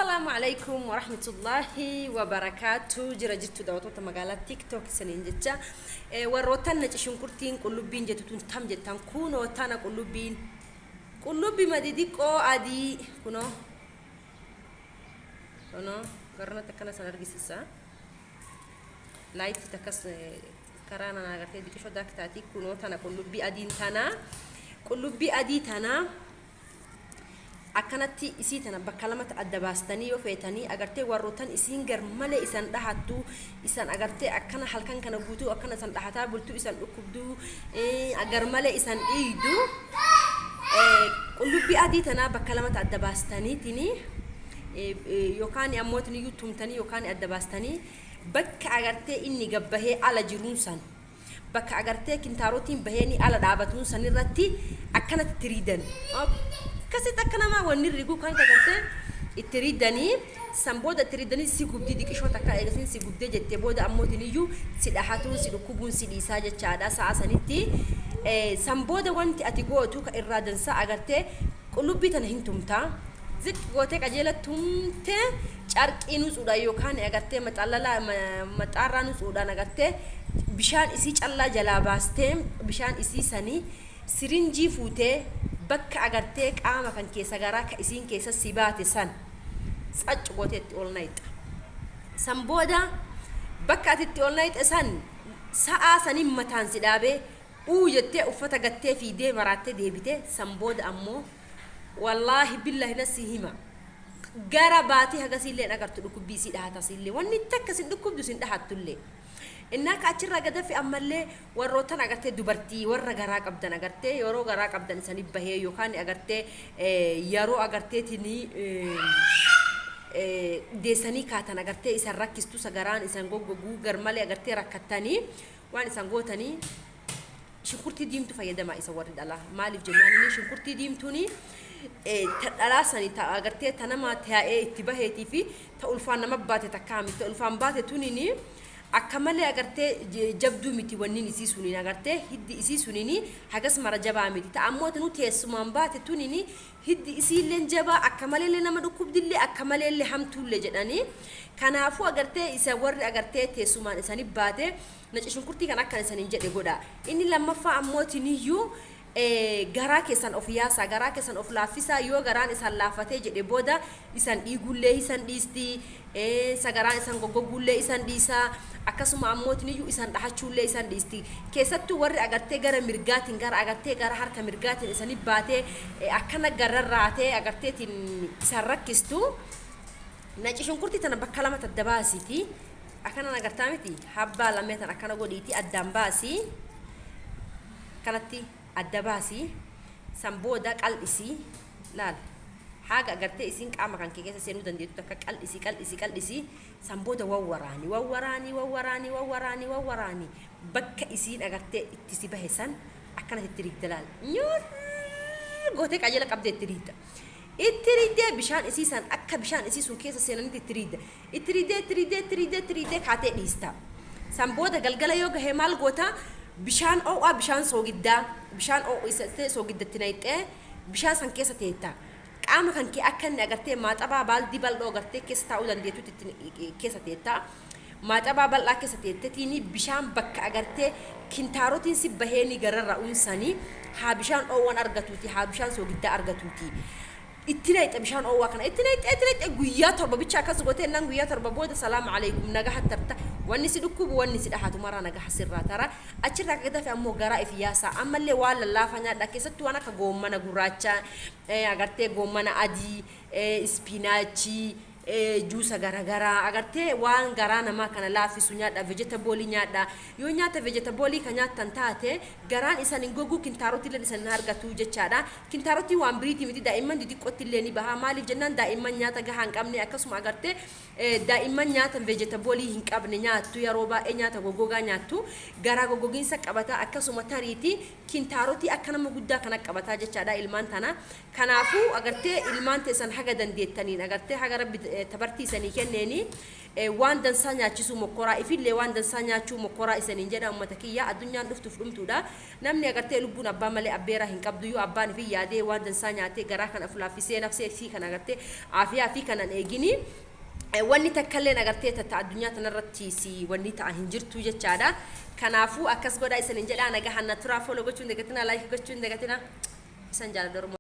Assalaamu alaikum warahmatullaahi wabarakaatu. Jira jirtu daawwattoota magaalaa TikTok isiniin jecha. Warroottan naci shunkurtiin qullubbiin jettu tun tam jettan, kunoo tana qullubbiin. Qullubbi madidiqqoo adii kunoo. Kunoo garanatti akkana san argisiisa. Laayitii takkas karaa nana agartee diqishoo daaktaati, kunoo tana qullubbii adiin tana. Qullubbii adii tana akkanatti isii tana bakka lamatti adda baastanii yoo feetanii agartee, warrootan isiin gar malee isan dhahattu, isan agartee akkana halkan kana guutuu akkana isan dhahataa bultuu, isan dhukkubduu, gar malee isan dhiigdu, qullubbii adii tanaa bakka lamatti adda baastaniitini yookaan ammoo iyyuu tumtanii yookaan adda baastanii, bakka agartee inni gabbahee ala jiruun san, bakka agartee kintaarotiin bahee ala dhaabatuun san irratti akkanatti itti riidan. Akkasitti akka namaa wanni riguu kan agartee itti riidanii, san booda itti riidanii si gubdii diqishoo takka. Eegasiin si gubdee jettee booda ammootiin iyyuu si dhahatuun, si dhukkubuun si dhiisaa jechaadha sa'a sanitti. San booda wanti ati gootu ka irraa dansaa agartee qullubbii tana hin tumtaa. Ziq gootee qajeela tumtee carqii nutsuudhaan yookaan agartee maxallalaa maxaarraa nutsuudhaan agartee bishaan isii callaa jalaa baastee, bishaan isii sanii sirinjii fuutee bakka agartee qaama kan keessa garaa ka isiin keessa si baate san tsaccu gootee itti ol nayxa. San booda bakka ati itti ol nayxe san sa'aa saniin mataan si dhaabee uu jettee uffata gattee fiidee maraattee deebite. San booda ammoo wallaahi billahi nasi hima, gara baatii hagasiillee hin agartu dhukkubbii isii dhahatasillee, wanni takka sin dhukkubdu, sin dhahattullee. Innaa ka achirraa gadafi ammallee warrootan agartee dubartii warra garaa qabdan, agartee yeroo garaa qabdan isanii bahee yookaan agartee yeroo agarteetinii deessanii kaatan agartee isan rakkistu, sagaraan isan goggoguu garmalee agartee rakkattanii, waan isan gootanii shunkurtii diimtuu fayyadamaa isa warri dhalaa. Maaliif jennaan, inni shunkurtii diimtuuni ta dhalaa sani ta agartee ta nama taa'ee itti baheetii fi ta ulfaan nama baate takkaa miti. Ta ulfaan baate tunini akka malee agartee jabduu miti. Wannin isii suniin agartee hiddi isii suniin hagas mara jabaa miti. Ta ammoo tunu teessumaan baate tunini hiddi isiilleen jabaa, akka maleellee nama dhukkubdillee, akka maleellee hamtuullee jedhanii. Kanaafuu agartee isa warri agartee teessumaan isani baate naci shunkurtii kan akkan isaniin jedhe godha. Inni lammaffaa ammoo tiniyyuu garaa keessan of yaasaa, garaa keessan of laaffisaa. Yoo garaan isan laaffatee jedhe booda isan dhiigullee isan dhiisti, sagaraan isan goggoguullee isan dhiisaa, akkasuma ammoo tiniyyuu isan dhahachuullee isan dhiisti. Keessattuu warri agartee gara mirgaatiin, gara agartee gara harka mirgaatiin isani baatee akkana gararraatee agarteetiin isan rakkistu, naci shunkurtii tana bakka lama adda baasiti. Akkanan agartaa miti, habbaa lamee tan akkana godhiiti addaan baasii, kanatti adda baasii, san booda qal'isii laal. Haga agartee isiin qaama kan kee keessa seenuu dandeettu takka qal'isii, qal'isii, qal'isii. San booda wawwaraani, wawwaraani, wawwaraani, wawwaraani, wawwaraani, bakka isiin agartee itti si bahe san akkanatti itti rigda. Laal, nyuurr gootee qajeela qabdee itti rigda. Itti rigdee bishaan isii san akka bishaan isii sun keessa seenanitti itti rigda. Itti rigdee, itti rigdee, itti rigdee, itti rigdee kaatee dhiista. San booda galgala yoo gahe maal goota? Bishaan ho'aa, bishaan soogiddaa, bishaan ho'isatee soogiddatti naqxee bishaan san keessa teetta. Qaama kan kee akka inni agartee maaxabaa baaldii bal'oo agartee keessa taa'uu dandeettutti itti keessa teetta. Maaxabaa bal'aa keessa teettetiin bishaan bakka agartee kintaarotiin si baheeni gararra unsanii haa bishaan dhoowwan argatuuti, haa bishaan soogiddaa argatuuti. Itti naqxe, bishaan oowwaa kana itti naqxe, itti naqxe. Guyyaa 7 bicha akkas gootee naan guyyaa 7 booda salaamu alaikum, nagaha tarta. Wanni si dhukkubu, wanni si dhahatu maraa nagaha sirraa tara. Achirraa akka dafe ammoo garaa if yaasaa. Ammallee waan lallaafaa nyaadha, keessattuu waan akka goommana gurraacha, agartee goommana adii, ispinaachii, juusa garagaraa, agartee waan garaa namaa kana laaffisu nyaadha. Vegetable nyaadha. Yoo nyaata vegetable ka nyaattan taate garaan isan hin goguu, kintaarotii illee isan hin argatu jechaadha. Kintaarotii waan biriitii miti, daa'imman xixiqqootti illee ni baha. Maaliif jennaan, daa'imman nyaata gahaa hin qabne, akkasuma agartee daa'imman nyaata vegetable hin qabne nyaattu, yeroo baay'ee nyaata goggogaa nyaattu, garaa goggogiinsa qabata, akkasuma tariitii kintaarotii akka nama guddaa kana qabataa jechaadha ilmaan tana. Kanaafuu agartee ilmaan teessan haga dandeettaniin agartee haga rabbi tabartii isanii kenneeni waan dansaa nyaachisuu mokkoraa, ifillee waan dansaa nyaachuu mokkoraa isaniin jedha. Ummata kiyya, addunyaan dhuftuuf dhumtuudha. Namni agartee lubbuun abbaa malee abbeeraa hin qabdu. Yoo abbaan ifin yaadee waan dansaa nyaatee garaa kana fulaaffisee nafsee fi kana agartee aafiyaa fi kanan eegini, wanni takkalleen agartee tatta addunyaa tanarratti si wanni ta'a hin jirtu jechaadha. Kanaafuu akkas godhaa isaniin jedha. Nagaa hanna turaa. Follow gochuun dagatina, like gochuun dagatina. Isan jaaladha.